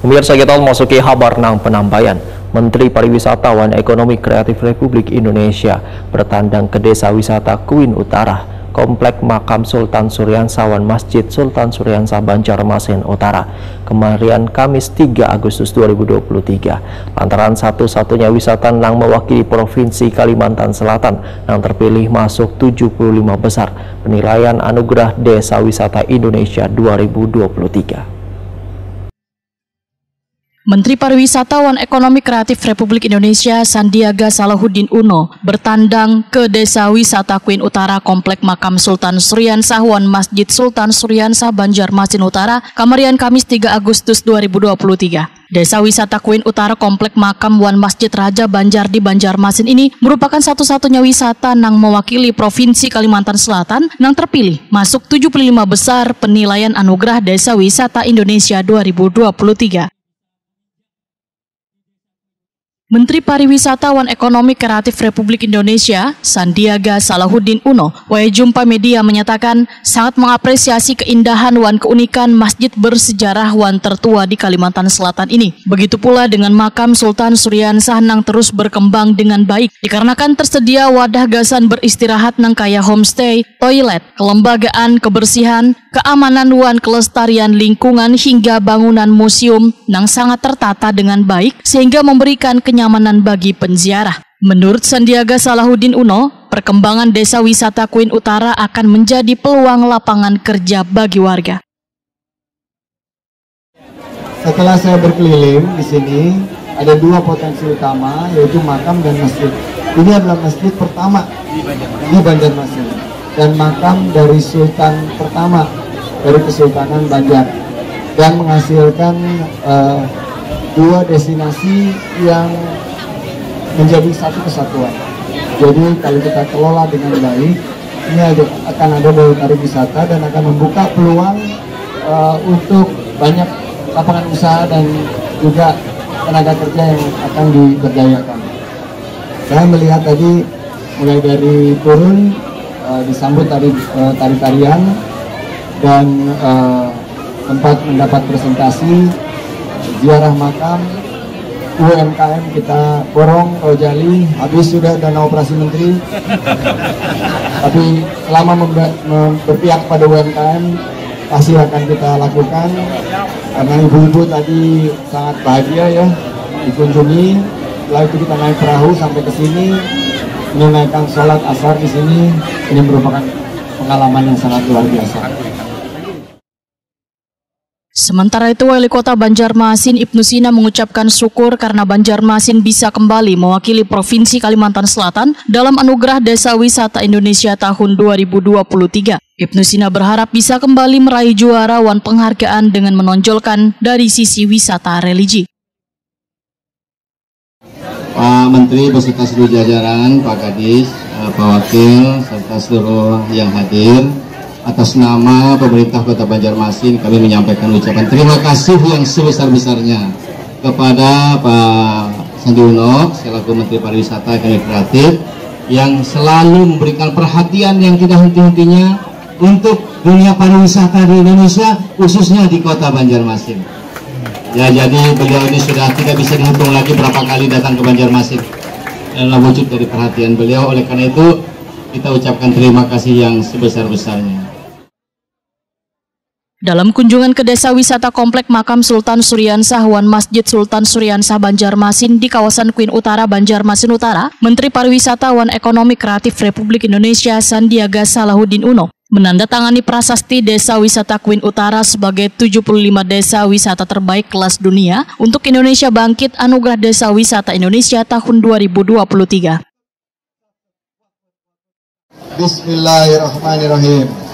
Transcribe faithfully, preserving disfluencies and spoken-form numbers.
Pemirsa, kita masuki habar nang penambayan. Menteri Pariwisata wan Ekonomi Kreatif Republik Indonesia bertandang ke Desa Wisata Kuin Utara, Komplek Makam Sultan Suriansah wan Masjid Sultan Suriansah, Banjarmasin Utara, kemarian Kamis tiga Agustus dua ribu dua puluh tiga, lantaran satu-satunya wisata nang mewakili Provinsi Kalimantan Selatan nang terpilih masuk tujuh puluh lima besar penilaian Anugerah Desa Wisata Indonesia dua ribu dua puluh tiga. Menteri Pariwisata wan Ekonomi Kreatif Republik Indonesia Sandiaga Salahuddin Uno bertandang ke Desa Wisata Kuin Utara, Komplek Makam Sultan Suriansah wan Masjid Sultan Suriansah, Banjarmasin Utara, kamarian Kamis tiga Agustus dua ribu dua puluh tiga. Desa Wisata Kuin Utara, Komplek Makam wan Masjid Raja Banjar di Banjarmasin ini merupakan satu-satunya wisata nang mewakili Provinsi Kalimantan Selatan nang terpilih masuk tujuh puluh lima besar penilaian Anugerah Desa Wisata Indonesia dua ribu dua puluh tiga. Menteri Pariwisata wan Ekonomi Kreatif Republik Indonesia, Sandiaga Salahuddin Uno, wayah jumpa media menyatakan sangat mengapresiasi keindahan wan keunikan masjid bersejarah wan tertua di Kalimantan Selatan ini. Begitu pula dengan makam Sultan Suriansah nang terus berkembang dengan baik, dikarenakan tersedia wadah gasan beristirahat nang kaya homestay, toilet, kelembagaan, kebersihan, keamanan wan kelestarian lingkungan hingga bangunan museum nang sangat tertata dengan baik sehingga memberikan kenyamanan bagi penziarah. Menurut Sandiaga Salahuddin Uno, perkembangan Desa Wisata Kuin Utara akan menjadi peluang lapangan kerja bagi warga. Setelah saya berkeliling di sini, ada dua potensi utama, yaitu makam dan masjid. Ini adalah masjid pertama di Banjarmasin dan makam dari sultan pertama dari Kesultanan Banjar, dan menghasilkan uh, dua destinasi yang menjadi satu kesatuan. Jadi kalau kita kelola dengan baik, ini akan ada daya tarik wisata dan akan membuka peluang uh, untuk banyak lapangan usaha dan juga tenaga kerja yang akan diberdayakan. Saya melihat tadi mulai dari turun uh, disambut tari uh, tari-tarian dan uh, tempat mendapat presentasi, ziarah makam, U M K M kita borong, Rojali, habis sudah dana operasi menteri. Tapi selama berpihak pada U M K M, pasti akan kita lakukan karena ibu-ibu tadi sangat bahagia ya dikunjungi. Setelah itu kita naik perahu sampai ke sini, menunaikan sholat asar di sini. Ini merupakan pengalaman yang sangat luar biasa. Sementara itu, Wali Kota Banjarmasin Ibnu Sina mengucapkan syukur karena Banjarmasin bisa kembali mewakili Provinsi Kalimantan Selatan dalam Anugerah Desa Wisata Indonesia tahun dua ribu dua puluh tiga. Ibnu Sina berharap bisa kembali meraih juara wan penghargaan dengan menonjolkan dari sisi wisata religi. Pak Menteri beserta seluruh jajaran, Pak Kadis, eh, Pak Wakil, serta seluruh yang hadir. Atas nama pemerintah Kota Banjarmasin, kami menyampaikan ucapan terima kasih yang sebesar-besarnya kepada Pak Sandi Uno selaku Menteri Pariwisata Ekonomi Kreatif yang selalu memberikan perhatian yang tidak henti-hentinya untuk dunia pariwisata di Indonesia, khususnya di Kota Banjarmasin. Ya, jadi beliau ini sudah tidak bisa dihitung lagi berapa kali datang ke Banjarmasin. Adalah wujud dari perhatian beliau. Oleh karena itu, kita ucapkan terima kasih yang sebesar-besarnya. Dalam kunjungan ke Desa Wisata Komplek Makam Sultan Suriansah wan Masjid Sultan Suriansah Banjarmasin di kawasan Kuin Utara, Banjarmasin Utara, Menteri Pariwisata wan Ekonomi Kreatif Republik Indonesia Sandiaga Salahuddin Uno menandatangani prasasti Desa Wisata Kuin Utara sebagai tujuh puluh lima desa wisata terbaik kelas dunia untuk Indonesia Bangkit Anugerah Desa Wisata Indonesia tahun dua ribu dua puluh tiga. Bismillahirrahmanirrahim.